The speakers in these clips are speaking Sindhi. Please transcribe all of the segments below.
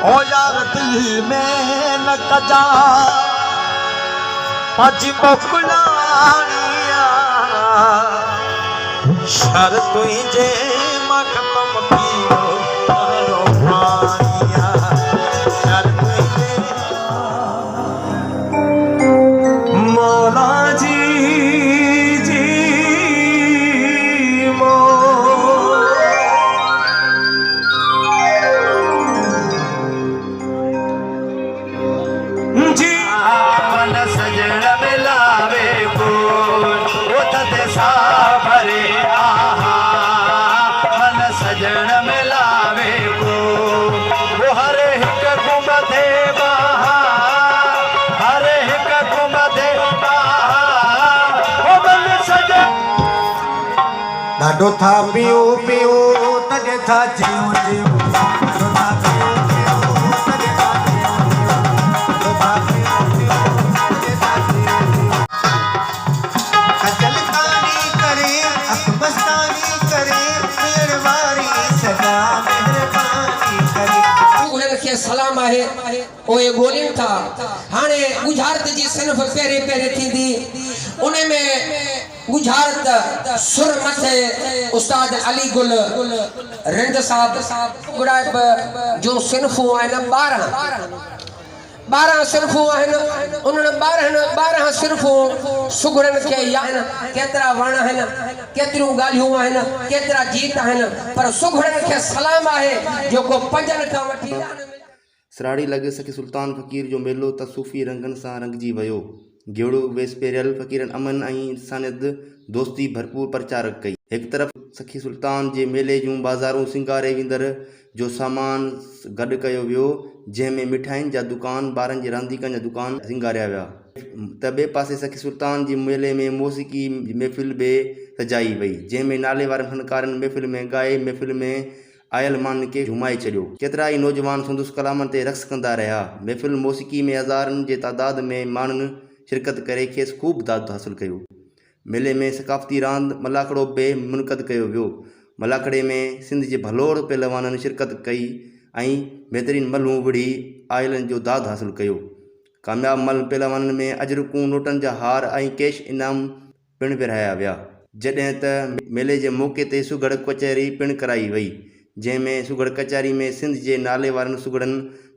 او يار دل ۾ نه ڪجان پنهنجي موڪلاڻي آ شھر تنهنجي مان ختم ٿي ويو ڪهڙو پاڻي آ شھر تنهنجي مولا جي جي مو. جي. من سڄڻ ملاوي ڪون اٿ تي ساهه ڀري آها من سڄڻ ملاوي ڪون او هر هڪ گهمندي باها هر هڪ گهمندي باها او من سڄڻ. ڏاڍو ٿا پيئون پيئون تڏهن ٿا جيئون جيئون ڏاڍو ٿا پيئون پيئون تڏهن ٿا جيئون جيئون ڏاڍو ٿا پيئون پيئون تڏهن ٿا جيئون جيئون. ڪجل ڪاري ڪري اک مستاني ڪري ملڻ واري سدا مهرباني ڪري. انهن کي سلام آهي اهي ڳولين ٿا. هاڻي ڳجهارت جي صنف پهرين پهرين ٿيندي ان ۾ ڳجهارت سر مٿي استاد علي گل رند صاحب ڳڙائپ جون صنفون آهن 12 ٻارنهن صنفون آهن انهن ٻارنهن 12 صنفون سگهڙن کي يا آهن ڪيترا وڻ آهن ڪيتريون ڳالهيون آهن ڪيترا جيت آهن پر سگهڙن کي سلام آهي جيڪو پنجن کان وٺي ڏهن ۾. سراڙي لڳ سخي سلطان فقير جو ميلو ته صوفي رنگن سان رڱجي ويو. گيڙو ويس پهريل فقيرن امن ۽ انسانيت دوستي ڀرپور پرچارڪ ڪئي. هڪ طرف سخي سلطان جي ميلي جون بازارون سينگاري ويندڙ جو سامان گڏ ڪيو ويو، جنهن ۾ مٺاين جا دڪان، ٻارن جي رانديڪن جا دڪان سينگاريا ويا ته ٻئي پاسي سخي سلطان جي ميلي ۾ موسيقي جي محفل به سجائي وئي، جنهن ۾ ناليوارن فنڪارن محفل ۾ ڳائي محفل ۾ آيل ماڻهن کي جهومائي ڇڏيو. ڪيترائي نوجوان سندس ڪلامن تي رقص ڪندا رهيا. محفل موسيقي ۾ هزارن جي تعداد ۾ ماڻهن شرڪت ڪري کيس خوب داد حاصل ڪيو. ميلي ۾ ثقافتي راند ملاکڙو به منعقد ڪيو ويو. ملاکڙي ۾ سنڌ جي ڀلوڙ پهلوانن شرڪت ڪئي ۽ بهترين ملهون وڙهي آيلن جو داد حاصل ڪيو. ڪامياب ملهه پهلوانن ۾ اجرڪون، نوٽن جا هار ۽ ڪيش انعام پڻ ورهايا ويا. جڏهن ته ميلي جي موقعي تي سگهڙ ڪچهري پڻ ڪرائي وئي، جنهن ۾ سگهڙ ڪچهري ۾ سنڌ جي نالي وارن سگهڙن،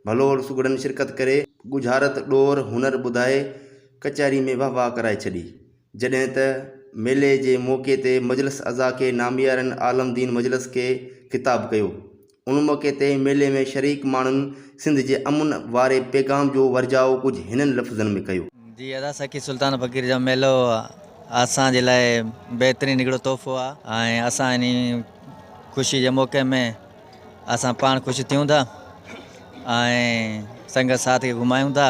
ڀلوڙ سگهڙن شرڪت ڪري ڳجهارت ڏور هنر ٻڌائي ڪچهري ۾ واهه واهه ڪرائي ڇڏي. جڏهن ته ميلي جي موقعي تي مجلس عزا کي ناميارن عالم دين مجلس کي خطاب ڪيو. ان موقعي تي ميلي ۾ شريڪ ماڻهن سنڌ جي امن واري پيغام جو ورجاء ڪجهه هنن لفظن ۾ ڪيو. جي ادا سخي سلطان فقير جو ميلو اسان جي لاء بهترين هڪڙو تحفو آ ۽ اسان انهي خوشي جي موقعي ۾ اسان پاڻ خوش ٿيون ٿا ۽ سنگت ساٿ کي گهمايون ٿا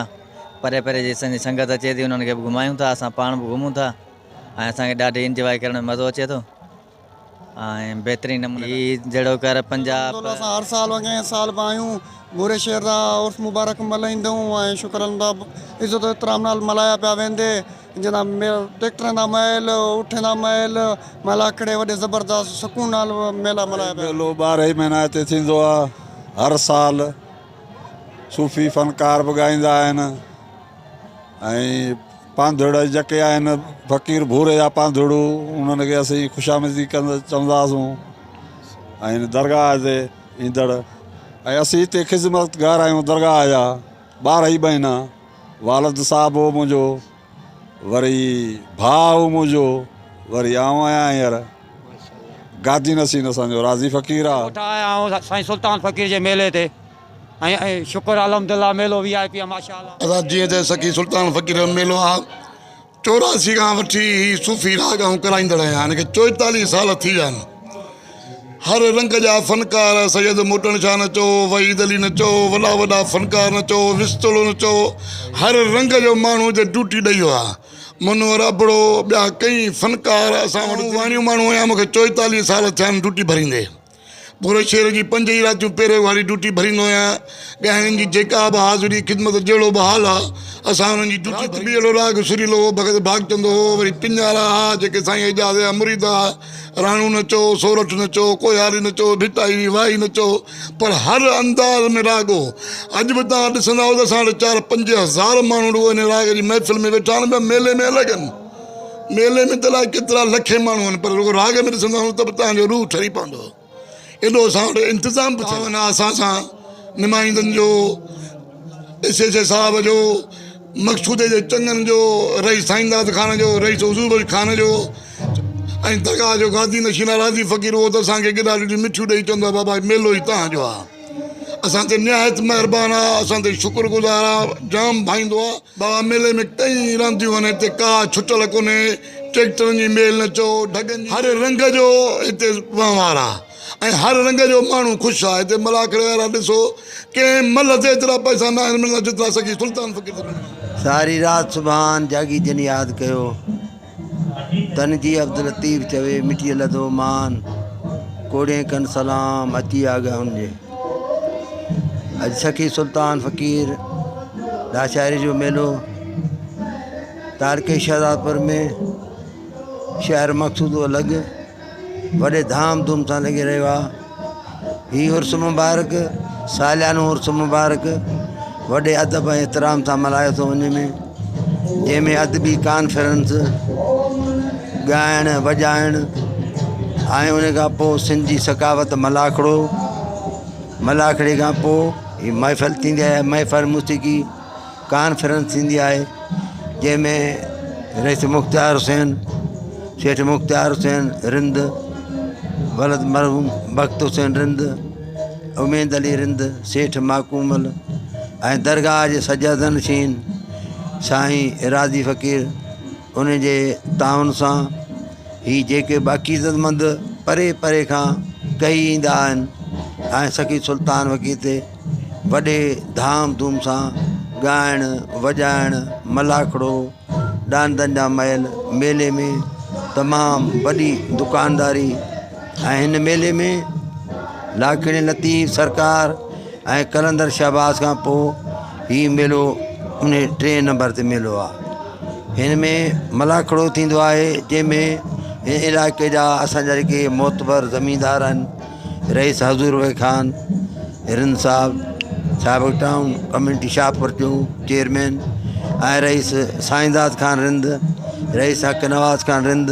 پري پري جي اسان جي سنگت اچي ٿي انهن کي به گهمايون ٿا اسان پاڻ به گهمون ٿا ۽ اسان کي ڏاڍي انجواء ڪرڻ ۾ مزو اچي ٿو. ۽ بهترين نموني هي جهڙو ڪر پنجاب. الحمدلله اسان هر سال وانگي هن سال به آيون ڀوري شهر دا عرس مبارڪ ملهائيندون ۽ شڪر الله دا عزت و احترام نال ملهايا پيا ويندي جنهن دا ٽيڪٽرن دا ميل اٺين دا ميل ملاکڙي وڏي زبردست سڪون نال ميلا ملهايا پيا ميلو 12 ئي مهينا هتي ٿيندو آ هر سال صوفي فنڪار به ڳائيندا آهن ۽ پانڌڙ جيڪي آهن فقير ڀوري جا پانڌڙو انهن کي اسين خوش آمديد ڪندا چونداسون ۽ هن درگاهه تي ايندڙ ۽ اسين هتي خدمتگار آهيون درگاهه جا 12 ئي مهينا والد صاحب هو منهنجو وري ڀاء هو منهنجو وري آئون آهيان هينئر گادي نشين اسان جو راضي فقير آ. ڳوٺ آيا آهيون سائين سلطان فقير جي ميلي تي. ۽ شڪر الحمدالله ميلو وي آء پي آ ماشاءالله. اسان جيئن ته سخي سلطان فقير جو ميلو آ 84 کان وٺي هي صوفي راڳ آئون ڪرائيندڙ آهيان هن کي 44 سال ٿي ويا آهن هر رنگ جا فنڪار سيد موٽڻ شاهه نچو وحيد علي نچو وڏا وڏا فنڪار نچو وستڙو نچو هر رنگ جو ماڻهو هتي ڊيوٽي ڏئي ويو آ منور ابڙو ٻيا ڪئين فنڪار اسان وٽ واڻيون ماڻهو آهيان مونکي 44 سال ٿيا آهن ڊيوٽي ڀريندي. پوري شهر جي پنج ئي راتيون پهري واري ڊيوٽي ڀريندو آهيان. ڳائڻين جي جيڪا به حاضري، خدمت جهڙو به حال آ، اسان انهن جي ڊيوٽي ڀري. به اهڙو راڳ سريلو هو، ڀڳت ڀاڳچند هو، وري پڃارا ها، جيڪي سائين اعجاز جا مريد ها. راڻو نچو، سورٺ نچو، ڪوهياري نچو، ڀٽائي جي وائي نچو، پر هر انداز ۾ راڳ هو. اڄ به توهان ڏسندائو ته اسان وٽ چار 5000 ماڻهو رڳو ان راڳ جي محفل ۾ ويٺا آهن، ٻيا ميلي ۾ الڳ آهن. ميلي ۾ ته الائي ڪيترا لکين ماڻهو آهن، پر رڳو راڳ ۾ ڏسندائو ته به توهان جو روح ٺري پوندو. ايڏو اسان وٽ انتظام به ٿيل آهي. اسان سان نمائندن جو، ايس ايڇ اي صاحب جو، مقصودي جي چڱن جو، رئيس سائينداد خان جو، رئيس حضور بخش خان جو ۽ درگاهه جو گادي نشين راضي فقير اهو ته اسان کي گڏا ڏٺيون مٺيون ڏئي چوندو آهي بابا ميلو ئي توهان جو آهي. اسان تي نهايت مهربان آهي، اسان تي شڪر گذار آهي، جام ڀائيندو آهي. بابا ميلي ۾ ڪئين رانديون آهن، هتي ڪا ڇٽل ڪونهي، ٽريڪٽرن جي ميل نه چئو، ڍڳن جي. هر رنگ جو هتي وهنوار آهي ۽ هر رنگ جو ماڻهو خوش آهي. هتي ملاکڙي وارا ڏسو ڪنهن ملهه تي ايترا پئسا ناهن ملندا جيترا سخي سلطان فقير تي ملندا آهن. ساري رات سبحان جاڳي جن ياد ڪيو. تن جي عبداللطيف چوي مٽيء لڌو مان، ڪوڙين ڪن سلام اچي آگاهن جي. اڄ سخي سلطان فقير لاشاري جو ميلو تعلقي شهدادپور ۾ شهر مقصودو لڳ وڏي ڌام ڌوم سان لڳي رهيو آهي. هي عرس مبارڪ ساليانو عرس مبارڪ وڏي ادب ۽ احترام سان ملهايو ٿو وڃي ۾ جنهن ۾ ادبي ڪانفرنس ڳائڻ وڄائڻ ۽ ان کان پوء سنڌ جي ثقافت ملاکڙو ملاکڙي کان پوء هي محفل ٿيندي آهي محفل موسيقي ڪانفرنس ٿيندي آهي جنهن ۾ رئيس مختيار حسين سيٺ مختيار حسين رند ولد مرحوم بخت حسين رند اميد علي رند سيٺ ماڪومل ۽ درگاهه جي سجاده نشين سائين راضي فقير ان جي تعاون سان هي جيڪي به عقيدتمند پري پري کان ڪهي ايندا آهن ۽ سخي سلطان فقير تي وڏي ڌام ڌوم سان ڳائڻ وڄائڻ ملاکڙو ڏاندن جا ميل ميلي ۾ تمام وڏي دڪانداري ۽ هن ميلي ۾ لاکيڻي لطيف سرڪار ۽ قلندر شهباز کان پوء هي ميلو ان ٽئين نمبر تي ميلو آهي هن ۾ ملاکڙو ٿيندو آهي جنهن ۾ هن علائقي جا اسانجا جيڪي معتبر زميندار آهن رئيس حضور بخش خان رند صاحب سابق ٽائون ڪميونٽي شاهپور جو چيئرمين ۽ رئيس سائينداد خان رند رئيس حق نواز خان رند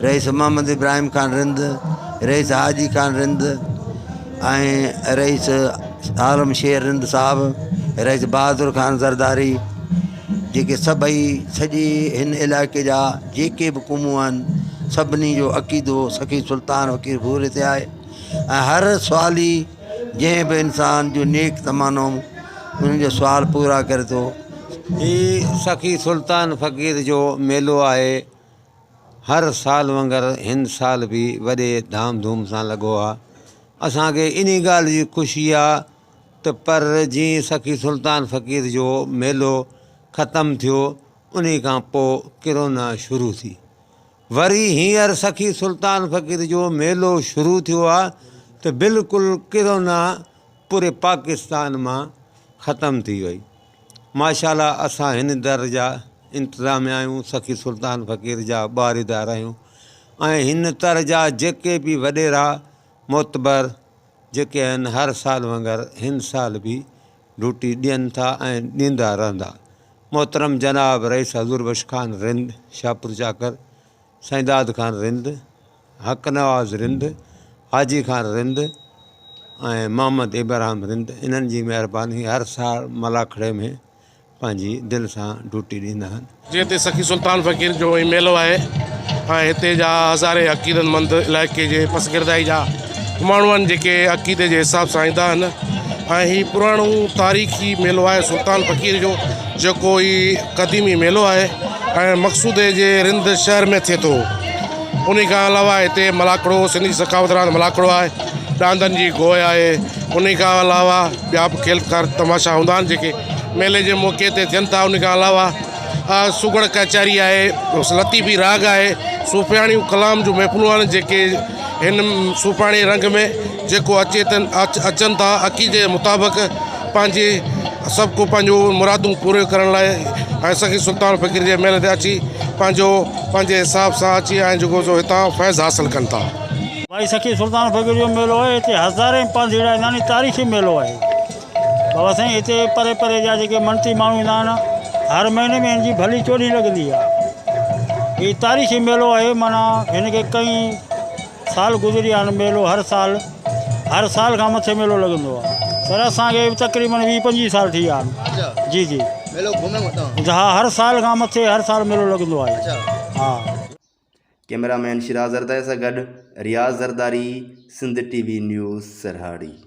رئيس محمد ابراهيم خان رند رئيس حاجي خان رند ۽ رئيس عالم شير رند صاحب رئيس بهادر خان زرداري جيڪي سڀئي سڄي هن علائقي جا جيڪي به قومون آهن سڀني جو عقيدو سخي سلطان فقير ڀوري تي آهي ۽ هر سوالي جنهن به انسان جو نيڪ تمنو ان جو سوال پورا ڪري ٿو. هي سخي سلطان فقير جو ميلو آهي هر سال وانگر هن سال به وڏي ڌام ڌوم سان لڳو آهي اسان کي انهي ڳالهه جي خوشي آهي ته پر جيئن سخي سلطان فقير جو ميلو ختم ٿيو انهي کان پوء ڪرونا شروع ٿي. وري هينئر سخي سلطان فقير جو ميلو شروع ٿيو آ ته بلڪل ڪرونا پوري پاڪستان مان ختم ٿي وئي. ماشاءالله اسان هن در جا انتظاميا آهيون سخي سلطان فقير جا ٻهاريدار آهيون ۽ هن تر جا جيڪي به وڏيرا معتبر جيڪي آهن هر سال وانگر هن سال به ڊيوٽي ڏين ٿا ۽ ڏيندا رهندا. محترم جناب رئيس حضور بخش خان رند شاهپور چاڪر، سائينداد خان رند، حق نواز رند، حاجي خان رند ۽ محمد ابراهيم رند انهن جي مهرباني هر سال ملاکڙي ۾ پنهنجي دل سان ڊيوٽي ڏيندا آهن. جيئن هتي سخي سلطان فقير جو هي ميلو آهي ۽ هتي جا هزارين عقيدتمند علائقي جي پسگردائي جا ماڻهو آهن جيڪي عقيدي جي حساب سان ايندا آهن ۽ هي پراڻو تاريخي ميلو آهي سلطان فقير جو جيڪو هي قديمي ميلو آهي ۽ مقصودي جي رند شهر ۾ ٿئي ٿو ان کان علاوه هتي ملاکڙو سنڌي ثقافت راند ملاکڙو آهي ڏاندن جي گوء آهي ان کان علاوه ٻيا به کيل تماشا هوندا آهن جيڪي ميلي جي موقعي تي ٿين ٿا ان کان علاوه سگهڙ ڪچهري آهي لطيفي راڳ آهي صوفياڻيون ڪلام جون محفلون آهن جيڪي هن صوفاڻي رنگ ۾ جيڪو اچي تن اچن ٿا عقيدي جي مطابق پنهنجي سڀ ڪو پنهنجو مرادون پوريون ڪرڻ لاء ۽ سخي سلطان فقير جي ميلي تي اچي پنهنجو پنهنجي حساب سان اچي ۽ جيڪو سو هتان فيض حاصل ڪن ٿا. ڀائي سخي سلطان فقير جو ميلو آهي هتي هزارين پانڌيئڙا ايندا آهن تاريخي ميلو آهي بابا سائين هتي پري پري جا جيڪي منتي ماڻهو ايندا آهن هر مهيني ۾ هن جي ڀلي چوڏهين لڳندي آهي هي تاريخي ميلو آهي معنيٰ هن کي ڪئين سال گذري ويا آهن ميلو هر سال هر سال کان مٿي ميلو لڳندو آهي سر اسان کي تقريبن 20 25 سال ٿي ويا آهن جي جي ميلو گهميو ها هر سال کان مٿي هر سال ميلو لڳندو آهي ها. ڪئميرا مين شيراز زرداري سان گڏ Riaz Zardari, Sindh T V news, Sarhari.